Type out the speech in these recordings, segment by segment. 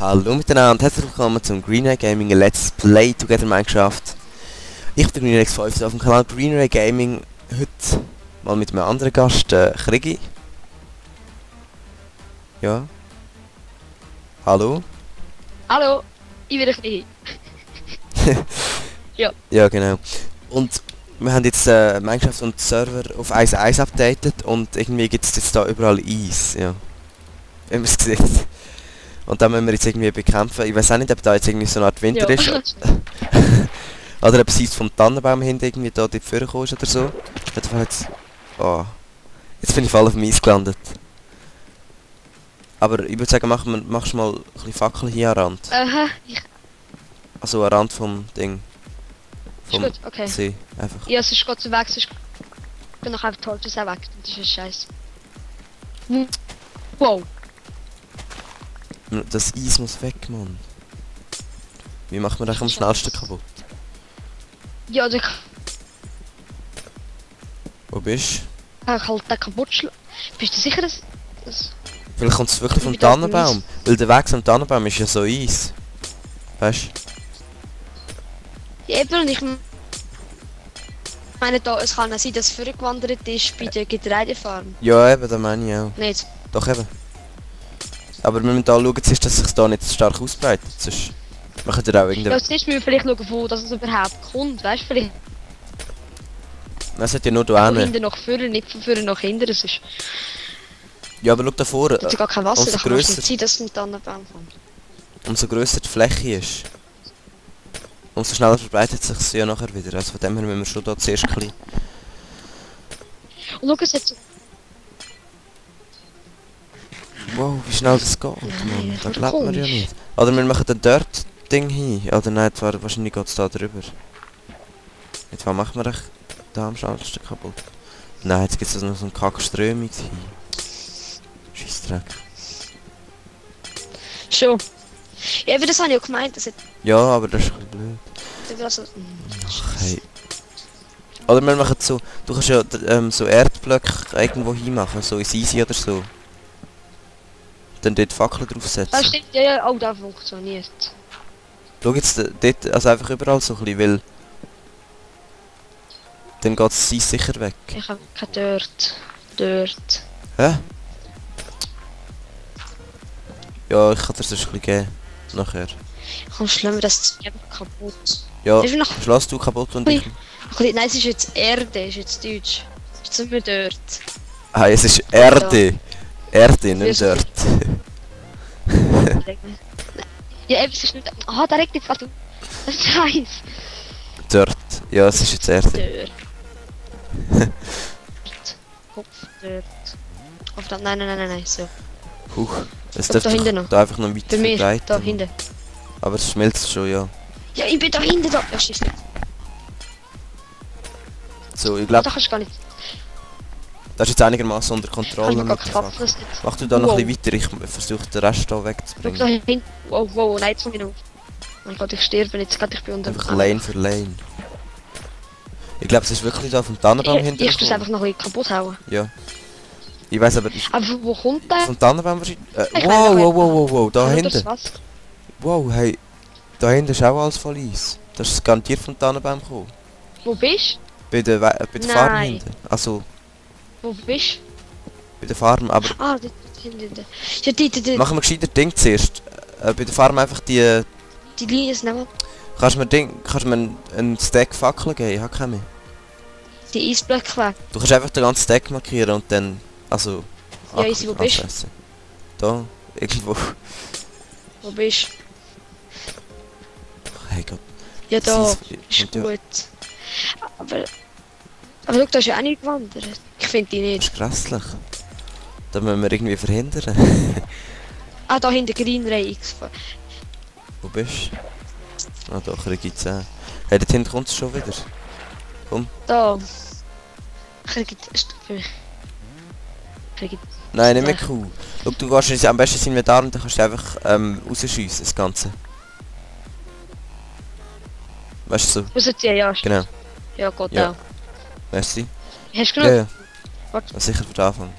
Hallo miteinander und herzlich willkommen zum Greenray Gaming Let's Play Together Minecraft. Ich bin der GreenRayX5 auf dem Kanal Greenray Gaming. Heute mal mit einem anderen Gast, Krigi. Ja. Hallo. Hallo, ich bin Krigi. Ja. Ja, genau. Und wir haben jetzt Minecraft und Server auf 1.1 updated und irgendwie gibt es jetzt da überall Eis, ja. Wenn man es sieht. Und dann müssen wir jetzt irgendwie bekämpfen. Ich weiß auch nicht, ob da jetzt irgendwie so eine Art Winter ist. Oder ob es Eis vom Tannenbaum hinten irgendwie da dort vorgekommen ist oder so. Jetzt, oh. Jetzt bin ich voll auf dem Eis gelandet. Aber ich würde sagen, machst mal ein bisschen Fackeln hier am Rand. Also am Rand vom Ding. Vom ist gut, okay. See, einfach. Ja, es ist Gott sei Dank, ich bin noch einfach Torches auch weg. Das ist scheiße. Wow. Das Eis muss weg, Mann. Wie macht man das am schnellsten kaputt? Ja, der Wo bist kann halt den kaputt schlagen. Bist du sicher, dass... Vielleicht kommt es wirklich vom Tannenbaum. Weil der Weg zum Tannenbaum ist ja so Eis. Weißt du? Ja, eben, und ich meine, da, es kann auch sein, dass es vorgewandert ist bei der Getreidefarm. Ja, eben, das meine ich auch. Nicht? Doch eben. Aber wir müssen da schauen, dass es sich da nicht stark ausbreitet. Sonst machen wir auch irgendeine... Ja, zuerst müssen wir vielleicht schauen, wo das überhaupt kommt. Weißt du, vielleicht... Es hat ja nur da Von hinten. hinten nach vorne, nicht von vorne nach hinten. Das ist... Ja, aber schau da vorne. Da ist gar kein Wasser, umso da kann es grösser, nicht sein, dass es ein Tannenbaum kommt. umso grösser die Fläche ist, umso schneller verbreitet sich es ja nachher wieder. Also von dem her müssen wir schon da zuerst ein bisschen... Und schau, es hat so... Wow, wie schnell das geht, Mann. Da glaubt man ja nicht. Oder wir machen ein Dirt-Ding hin. Oder nein, wahrscheinlich geht es da drüber. Jetzt was machen wir echt da am schnellsten kaputt? Nein, jetzt gibt es noch so einen Kackströmung hin. Scheissdreck. Schon. Ja, aber das habe ich auch gemeint, das hat... Ja, aber das ist ein bisschen blöd. Also, Ach, hey. Oder wir machen so... Du kannst ja so Erdblöcke irgendwo hinmachen, so ins Easy oder so. Dann dort Fackeln draufsetzen. das stimmt, ja, oh, das funktioniert. Schau jetzt dort, also einfach überall so ein bisschen, weil... Dann geht das Eis sicher weg. Ich habe kein Dirt. Hä? Ja, ich kann dir das ein bisschen geben. Nachher. Komm, schlimm, das ist einfach kaputt. Ja, Ist noch... schloss du kaputt und ich... Nein, es ist jetzt Erde, ist jetzt Deutsch. Jetzt sind wir Dirt. Ah, es ist Erde. Erde, nicht Dirt. Ja, eben, es ist nicht... Ah, da regt jetzt gerade... Das ist Scheiß. Dirt. Ja, es ist jetzt Erde. Dirt. Kopf, Dirt. Nein, so. Huch. Es Schau, darf da hinten doch noch. da einfach noch weiter Bei mir, verbreiten. da hinten. Aber es schmilzt schon, ja. Ja, ich bin da hinten, da. Ja, scheiß nicht. So, ich Da glaube, kannst du gar nicht... das ist jetzt einigermaßen unter Kontrolle Kann ich gar mit keine der Waffe, Fackel. das Mach du da noch Wow. ein bisschen weiter, ich versuche den Rest da Schau wegzubringen. da hinten. Wow, nein, jetzt komm ich auf. Mein Gott, ich sterbe jetzt gerade, ich bin unter dem Einfach Lane für Lane. Ich glaube, es ist wirklich da vom Tannenbaum hinten. Ich muss einfach noch ein bisschen kaputt hauen. Ja. Ich weiß aber... Aber wo kommt der? Vom Tannenbaum wahrscheinlich... Ich wow, weiß wow, da Nur hinten. das Wasser. Wow, hey. Da hinten ist auch alles voll Eis. Das ist garantiert vom Tannenbaum gekommen. Wo bist Bei der Farm Nein. hinten. Also, du? Wo bist bei der Farm, aber... du? Ah, dort hinten. Ja, die Machen wir gescheiter Ding zuerst. Bei der Farm einfach die... Linie ist nicht Kannst du mir einen Stack Fackeln geben? Ich habe keine mehr. die Eisblöcke weg. Du kannst einfach den ganzen Stack markieren und dann... Also... Ja, easy, wo bist du? anschliessen. Da, irgendwo. Wo bist du? Hey Gott. Ja, da. Das Ist und ja, gut. Aber schau, da ist ja auch nicht gewandert. Ich finde die das nicht. ist grässlich. Da müssen wir irgendwie verhindern. Ah, da hinten Greenray X. Wo bist du? Ah, da krieg ich 10. Hey, dort hinten kommt es schon wieder. Da. Krieg ich für mich. Nein, nicht mehr cool. Schau, du gehst am besten ins Inventar und dann kannst du einfach rausschiessen, das Ganze. Weißt du so? Rausziehen, ja. Genau. Ja, Gott, Ja. auch. Merci. Hast du Ja, genug? ja. Warte. Ja, sicher für den Anfang.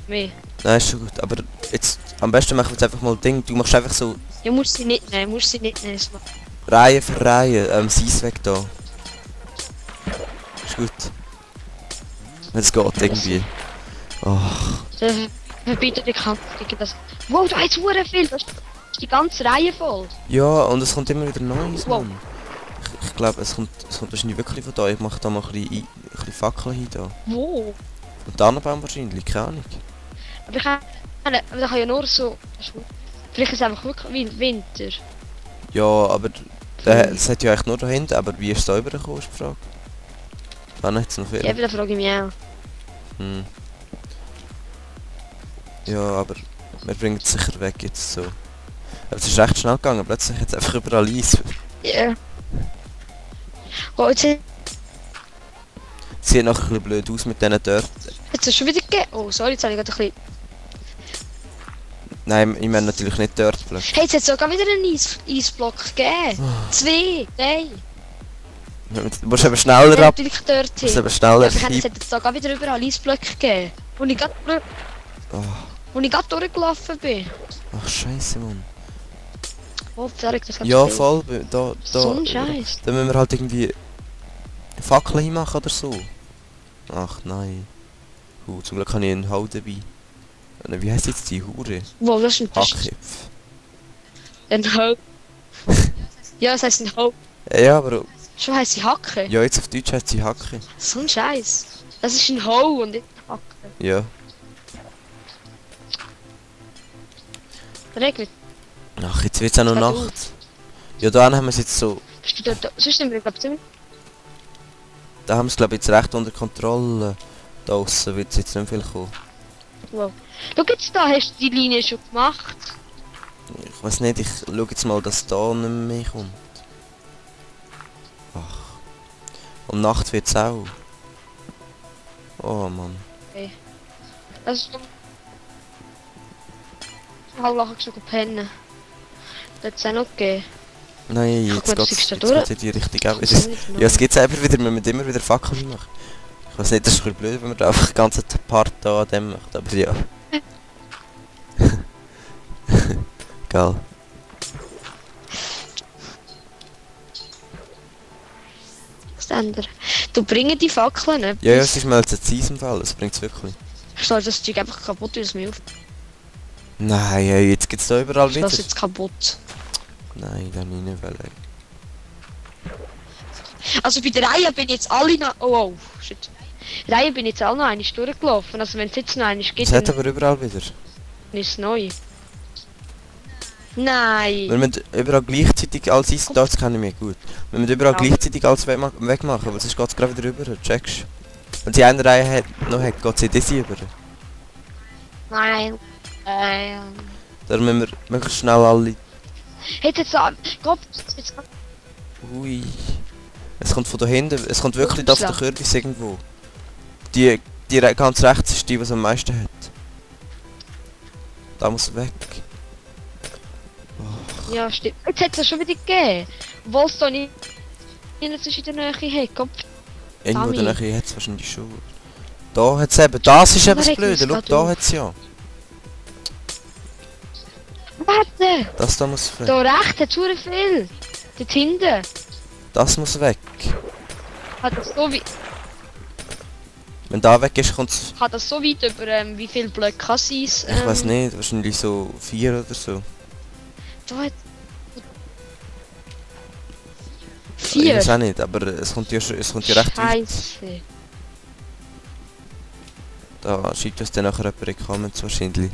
Mehr. Nein, ist schon gut. Aber jetzt Am besten machen wir jetzt einfach mal ein Ding. Du machst einfach so Ja, musst sie nicht nehmen, musst sie nicht nehmen. So. Reihe für Reihe, Seis weg da. Ist gut. Wenn es geht irgendwie. Oh. Verbiete die Kampf gegen das. Wow, da ist so viel. Das ist die ganze Reihe voll. Ja, und es kommt immer wieder Neues, Wow. Mann. Ich glaube, es kommt wahrscheinlich wirklich von da. Ich mache da mal ein bisschen Fackeln hin da. Wo? Und Tannenbaum wahrscheinlich, keine Ahnung. Aber da kann ja nur so... Vielleicht ist es einfach wirklich wie Winter. Ja, aber es hat ja eigentlich nur da hinten, aber wie ist es da rübergekommen, ist die Frage. Wann hat es noch viel? Ja, da frage ich mich auch. Hm. Ja, aber wir bringen es sicher weg jetzt so. Aber es ist recht schnell gegangen, plötzlich jetzt einfach überall Eis. Ja. Oh, jetzt Sieht noch ein bisschen blöd aus mit diesen dort. ist es schon wieder gegeben. Oh, sorry, jetzt habe ich gerade ein bisschen... Nein, ich meine natürlich nicht dort plötzlich. Hey, jetzt hat es sogar wieder einen Eisblock gegeben. 2, 3. Du musst eben schneller ab. Natürlich dort Du musst hin. eben schneller Ja, es hat hin. jetzt sogar wieder überall Eisblöcke gegeben. Oh, Wo ich gerade durchgelaufen bin. ach scheiße, Mann. Oh, verrückt, das Ja, voll. Da, So ein Scheiß. Da müssen wir halt irgendwie Fackeln hinmachen oder so. Ach nein. Zum Glück habe ich einen Hau dabei. Wie heisst jetzt die Hure? Wow, das ist ein Hackkipf. Ho. Ja, das heisst ein Ho. Ja, aber Schon heisst sie Hacke. ja, jetzt auf Deutsch heißt sie Hacke. So ein Scheiß. Das ist ein Ho und nicht ein Hacke. Ja. Regnet. Ach, jetzt wird's auch noch Verdammt. Nacht. Ja, da haben wir es jetzt so. Bist du dort? Sonst nehmen wir, glaube ich, ziemlich. Da haben wir es glaube ich jetzt recht unter Kontrolle. Da aussen wird es jetzt nicht viel kommen. Wow. Schau jetzt da, hast du die Linie schon gemacht? Ich weiß nicht, ich schaue jetzt mal, dass da nicht mehr kommt. Ach. Und Nacht wird's auch. Oh Mann. Das ist... Halb nachher schon pennen. Das hat es auch noch gegeben. Nein, Ach, jetzt gut, geht's siehst du da in die Richtung auch Ich wieder. weiß nicht genau. Ja, es geht's einfach wieder, wir müssen immer wieder Fackeln machen. Ich weiß nicht, das ist ein bisschen blöd, wenn man da einfach den ganzen Part da an dem macht, aber ja. Geil. Was ändern? Du bringst die Fackeln nicht. Ja, ja, es ist mal jetzt ein Eis im Fall, das bringt's wirklich. Ich lasse das Zeug einfach kaputt, weil es mir auf. Nein, ja, jetzt geht's da überall Ich wieder. lasse jetzt kaputt. Nein, da nicht wollen. Also bei der Reihe bin ich jetzt alle noch... Oh, oh, shit. Reihe bin ich jetzt alle noch einmal durchgelaufen. Also wenn es jetzt noch einmal gibt, Es hat dann aber überall wieder. ist es neu. Nein. Wir müssen überall gleichzeitig alles Eis... Das kenne ich mich gut. Wir müssen überall Ja. gleichzeitig alles wegmachen, weil sonst geht's gerade wieder rüber, checkst du? Wenn sie eine Reihe noch hat, geht sie diese über. Nein. Darum müssen wir möglichst schnell alle... Hey, jetzt an. Gott, jetzt... Ui. Es kommt von da hinten, es kommt wirklich da von der Kürbis irgendwo. Die ganz rechts ist die, was am meisten hat. Da muss weg. Ja, stimmt. Jetzt hat es schon wieder gegeben. Obwohl es da nicht... Jetzt ist in der Nähe hat. Gott. Irgendwo Dummy. danach hat es wahrscheinlich schon. Da hat es eben, das ist eben das regt mich Blöde, schau, grad da auf. hat es ja. Warte! Das da muss weg. Da rechts hat es viel. Dort hinten. Das muss weg. Hat das so wie... Wenn da weg ist, kommt es... Hat das so weit über wie viel Blöcke kann es sein? Ich weiß nicht, wahrscheinlich so 4 oder so. Da hat... Ich 4? weiß auch nicht, aber es kommt ja, es kommt ja recht weit. Scheiße. Da schiebt es dann nachher jemand in die Comments wahrscheinlich.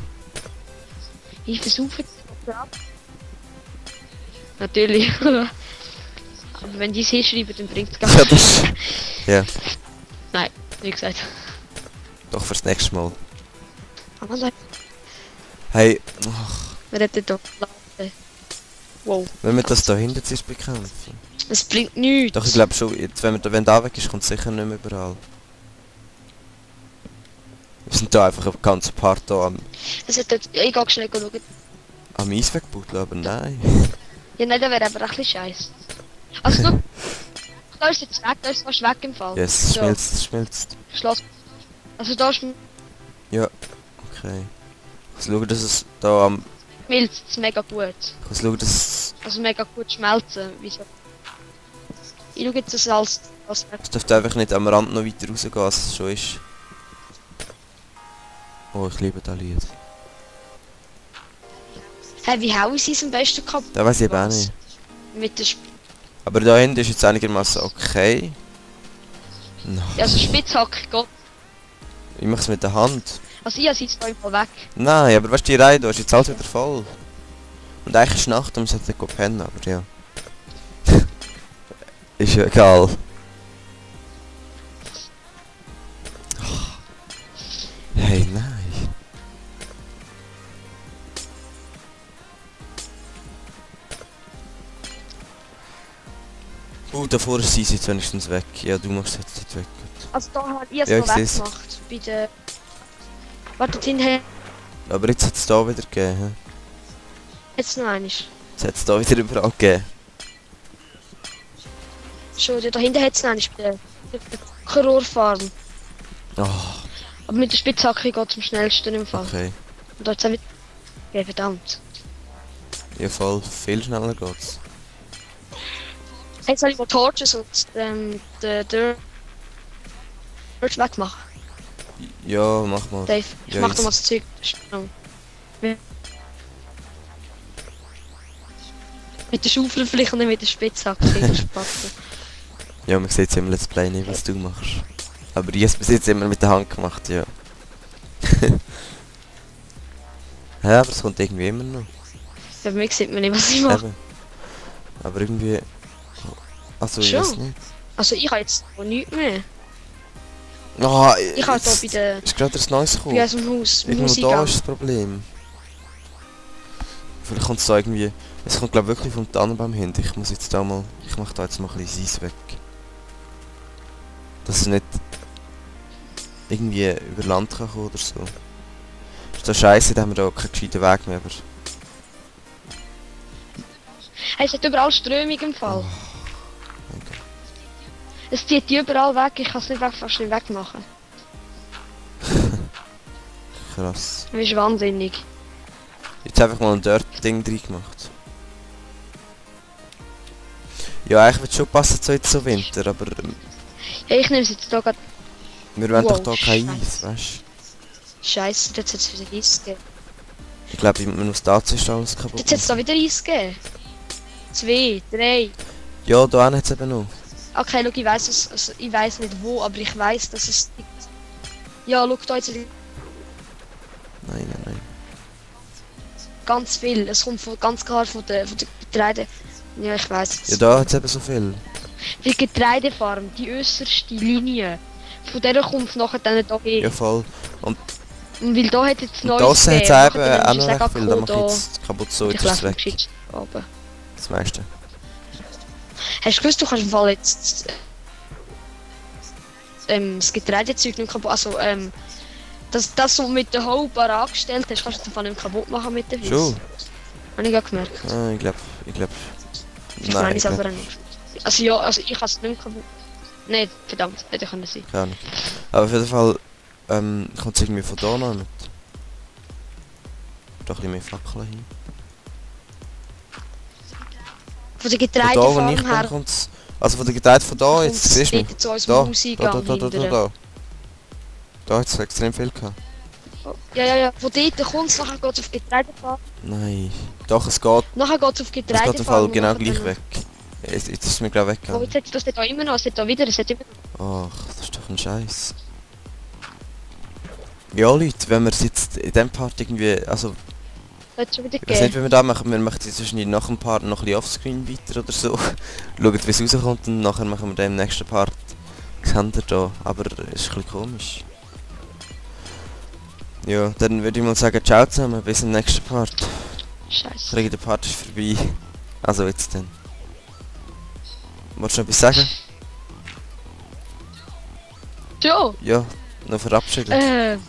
Ich versuche jetzt... Natürlich. Aber wenn die es hinschreiben, dann bringt es gar Ja, nichts. das... Ja, Nein, wie gesagt. doch fürs nächste Mal. Aber sagt, Hey, ach, wir hätten doch geladen. Wow. wenn wir das da hinten zuerst bekämpfen. Es bringt nichts. Doch, ich glaube schon, jetzt, wenn da weg ist, kommt es sicher nicht mehr überall. Wir sind da einfach ein ganzer Part da Es hat dort... Ich gehe schnell schauen. am Eis wegbuddeln, aber nein. Ja, nein, das wäre aber ein bisschen scheiße. Also nur... Da ist jetzt weg, da ist fast weg im Fall. Ja, es So. schmilzt, es schmilzt. Schloss. Also da ist... Okay. muss schauen, dass es da am... Schmilzt es mega gut. Ich muss schauen, dass es... Also mega gut schmelzen. Wieso? Ich schaue jetzt das als Es dürfte einfach nicht am Rand noch weiter rausgehen, als es schon ist. Oh, ich liebe das Lied. Hey, wie hauen sie es am besten kaputt? Das weiß ich eben auch Was? nicht. Mit der Aber da hinten ist jetzt einigermaßen okay. No. also Spitzhacke geht. Ich mach's mit der Hand. Also ich habe sie jetzt einfach weg. Nein, aber weißt du, die Reihe da ist jetzt alles wieder voll. Und eigentlich ist Nacht und wir sollten nicht pennen, aber ja. Ist ja egal. Hey, nein. Davor ist sie jetzt wenigstens weg. Ja, du machst jetzt nicht weg. Also da habe ich es Ja, noch ich seh's. weggemacht. Bei der... Warte, hinten Aber jetzt hat es da wieder gegeben. He? jetzt noch einmal. Jetzt hat es da wieder überall gegeben. Schon, da hinten hat es noch einmal bei der Rohrfarm. Oh, Aber mit der Spitzhacke geht es am schnellsten im Fall. okay. Und da hat es auch wieder... Ja, verdammt. Ja, voll. Viel schneller geht's. Jetzt soll ich mal Torches und den Dirt wegmachen. Ja, mach mal. Dave, ich Ja, mach jetzt. da mal das Zeug. Mit der Schaufel vielleicht und nicht mit der Spitzhacke. Spatzen. Ja, man sieht im Let's Play nicht, was du machst. Aber ich habe es bis jetzt immer mit der Hand gemacht, ja. Ja, aber es kommt irgendwie immer noch. Bei mir sieht man nicht, was ich mache. Eben. Aber irgendwie... Also, ich Schon. weiß nicht. Also ich habe jetzt noch nichts mehr. Oh, Ich habe da bei der... ist gerade das Neues Bei gekommen. unserem Haus, im Irgendwo da Hauseingang. ist das Problem. Vielleicht kommt es da irgendwie... Es kommt glaube wirklich vom Tannenbaum hin. Ich muss jetzt da mal... Ich mache da jetzt mal ein bisschen Eis weg. Dass es nicht... irgendwie über Land kann kommen oder so. Ist das scheiße, da haben wir da keinen gescheiten Weg mehr. Aber... Hey, es hat überall Strömung im Fall. Okay. Es zieht die überall weg, ich kann es nicht fast nicht wegmachen. Krass. Das ist wahnsinnig. Jetzt einfach mal ein Dirt-Ding drin gemacht. Ja, eigentlich wird schon passen zu jetzt so Winter, aber Ja, ich nehme es jetzt da gerade... wir wollen Wow, doch hier kein Scheiße. Eis, weißt Scheiße, jetzt hat es wieder Eis gegeben. du? Ich glaube, man muss dazu ist alles kaputt. Jetzt hat es da wieder Eis gegeben. 2, 3. Ja, da hat es eben noch. Okay, schau, ich weiss es, also, ich weiss nicht wo, aber ich weiss, dass es... Ja, schau da jetzt Nein, nein, nein. ganz viel. Es kommt von, ganz klar von der Getreide... Ja, ich weiss es. Ja, da hat es eben so viel. Die Getreidefarm, die äußerste Linie. Von der kommt nachher dann da hin. Ja, voll. Und weil da hat jetzt Und Neues das hat es eben nachher auch dann noch ist recht es viel. Da auch mache ich jetzt kaputt so, Ich jetzt ist es lasse weg. gescheit runter. Das meiste. Hast du gewusst, du kannst im Fall jetzt das Getreidezeug nicht kaputt, also das was du mit der Haube angestellt hast, kannst du einfach nicht kaputt machen mit der Füße. Schon? Habe ich auch gemerkt. Ah, ich glaube. Ich meine es aber nicht. Also ja, also ich kann es nicht kaputt. Nein, verdammt, hätte können sein. Keine Ahnung. Aber auf jeden Fall kommt es irgendwie von da noch mit. Doch ein bisschen mehr Fackeln hin. Von der Von da, wo ich Getreidefarm bin, her kommt's... Also von der Getreide von da, jetzt siehst du mich. zu uns Da, Hauseingang da. hindern. Da hat es extrem viel gehabt. Ja, von dort kommt es, nachher geht es auf Getreidefarm. Nein. Doch, es geht. Nachher geht es auf Es geht Getreidefarm. im Fall und genau nachher gleich dann- weg. Jetzt ist es mir glaube Oh, weggegangen. jetzt hat das da immer noch, es hat da wieder, es hat immer noch. Ach, das ist doch ein Scheiß. Ja Leute, wenn wir es jetzt in dem Part irgendwie, also Es hat schon wieder ich weiß nicht, gegeben. wie wir da machen, wir machen jetzt wahrscheinlich nach dem Part noch ein bisschen offscreen weiter oder so. Schauen, wie es rauskommt und nachher machen wir dann im nächsten Part das Händler da, aber es ist ein bisschen komisch. Ja, dann würde ich mal sagen, ciao zusammen, bis im nächsten Part. Scheiße. Der Part ist vorbei. Also jetzt dann. Wolltest du noch etwas sagen? Jo! Ja, noch verabschieden.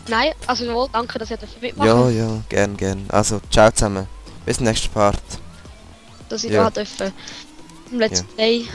Nein, also wohl, danke, dass ihr dafür mitmachen. Ja, ja, gern. Also, ciao zusammen. Bis zum nächsten Part. Dass ich Ja. da dürfen. Im Let's Ja. Play